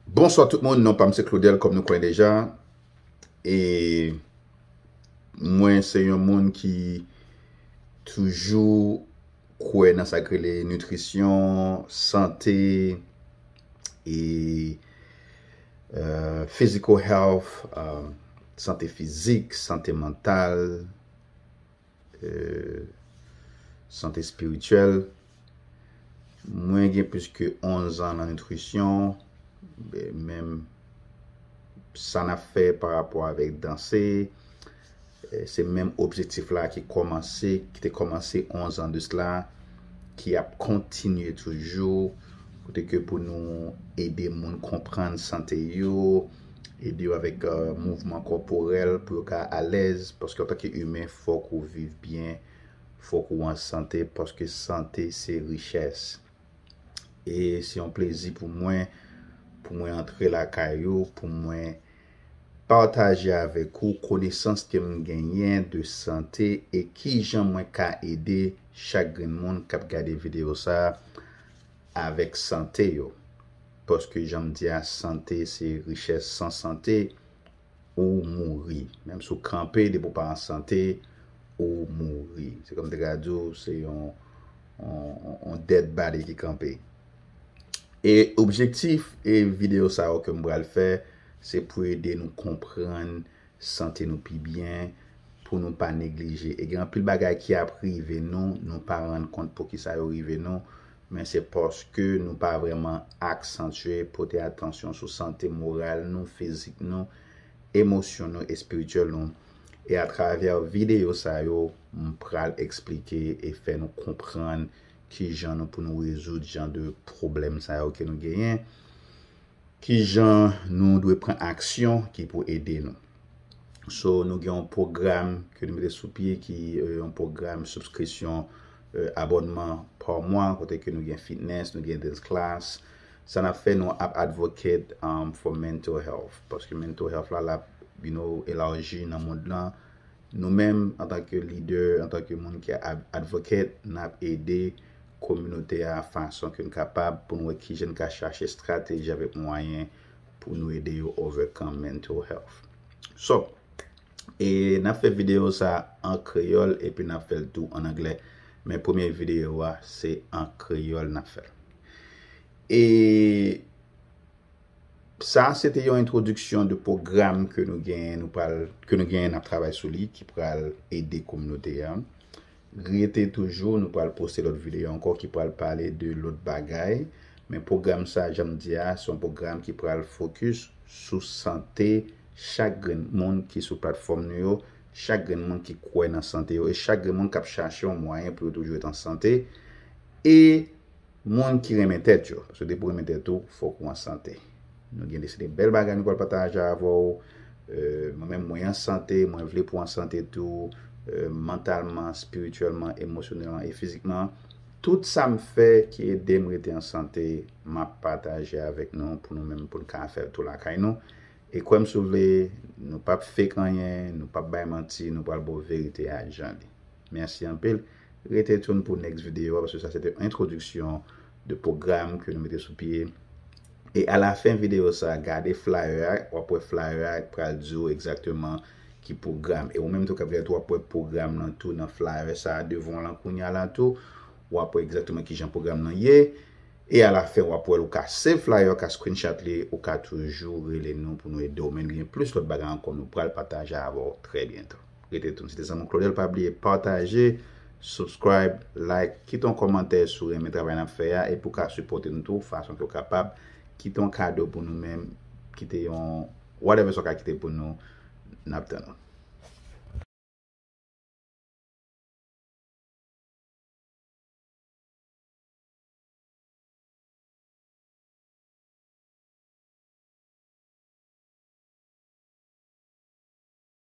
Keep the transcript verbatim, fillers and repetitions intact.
Bonswa tout moun, non pa m se Claudel, kòm nou konnen deja. E mwen se yon moun ki toujou kwè nan sa k rele nitrisyon, sante, e euh, physical health, euh, sante fizik, sante mantal, euh, sante espirityèl. Mwen gen plis ke onz an nan nitrisyon, menm sa n ap fè pa rapò avèk danse, eh, se menm objektif la ki kòmanse, ki te kòmanse onz an de sla, ki ap kontinye toujou, kote ke pou nou ede moun konprann sante yo, ede yo avèk euh, mouvman kòporèl pou yo ka alèz, paske antanke imen, fòk ou viv byen, fòk ou an sante, paske sante se richès. E se yon plezi pou mwen, pou mwen antre lakay ou, pou mwen pataje avèk ou konesans ke m genyen de sante e kijan mwen ka ede chak grenn moun k ap gade videyo sa a avèk sante yo. Paske jan m di a, sante se richès, san sante, ou mouri. Menm si w kanpe, depi w pa an sante, ou mouri. Se kòm te ka di w, se yon, yon, yon dead body ki kanpe. E objektif e videyo sa yo ke m pral fè, se pou ede nou konprann sante nou pi byen, pou nou pa neglije. E gen anpil bagay ki ap rive nou, nou pa rann kont poukisa yo rive nou, men se paske nou pa vrèman aksantye, pote atansyon sou sante moral nou, fizik nou, emosyon nou, espirityèl nou. E atravè videyo sa yo, m pral eksplike e fè nou konprann kijan nou pou nou rezoud jan de pwoblèm sa yo ke nou genyen, kijan nou dwe pran aksyon ki pou ede nou. So, nou gen yon pwogram ke nou mete sou pye ki euh, yon pwogram subscription, euh, abònman pa mwa, kote ke nou gen fitness, nou gen dance class. Sa n ap fè, nou ap advocate um, for mental health. Paske mental health la, l ap, you know, elaji nan mond lan. Nou menm, antanke lidè, antanke moun ki advocate, n ap ede kominote a fason ke n kapab pou n wè kijan n ka chache estrateji avèk mwayen pou nou ede yo overcome mental health. So, e n ap fè videyo sa an kreyòl epi n ap fè l tou an anglè. Men premye videyo a, se an kreyòl n ap fè l. E sa se te yon entwodiksyon de pwogram ke nou genyen, nou pral, ke nou genyen, n ap travay sou li, ki pral ede kominote a. Rete toujou, nou pral poste lòt videyo ankò ki pral pale de lòt bagay. Men pwogram sa, jan m di a, se yon pwogram ki pral fokis sou sante chak grenn moun ki sou platfòm nou yo, chak grenn moun ki kwè nan sante yo, e chak grenn moun k ap chache yon mwayen pou yo toujou ret an sante. E moun ki renmen tèt yo. Paske depi w renmen tèt ou, fòk ou an sante. Nou gen de seri de bèl bagay nou pral pataje avè w. Euh, mwen menm, mwen an sante, mwen vle pou w an sante tou, euh, mantalman, espirityèlman, emosyonèlman e fizikman. Tout sa m fè ki ede m rete an sante, m ap pataje avèk nou pou nou menm pou n ka fè l tou lakay nou. E kwè m si w vle, nou p ap fake anyen, nou p ap bay manti, nou pral ba w verite a jan li. Mèsi anpil. Rete tune pou next videyo a, paske sa se te entwodiksyon de pwogram ke nou mete sou pye. E alafen videyo sa, gade flyer a, w ap wè flyer a pral di w egzakteman ki pwogram. E ou menm tou k ap gade tou, w ap wè pwogram nan tou nan flyer sa devan w lan kounye a la tou. W ap wè egzakteman kijan pwogram nan ye. E alafen, w ap wè l, ou ka save flyer, ou ka screenshot li, ou ka toujou rele nou pou nou ede w. Men gen plis lòt bagay ankò nou pral pataje avè w trè byento. Rete tune. Se te zanmi w Claudel, pa bliye pataje, subscribe, like, kite yon kòmantè si w renmen travay n ap fè a, epi w ka sipòte nou tou fason ke w kapab. Kite yon kado pou nou menm, kite yon whatever sa w ka kite pou nou, n ap tann ou.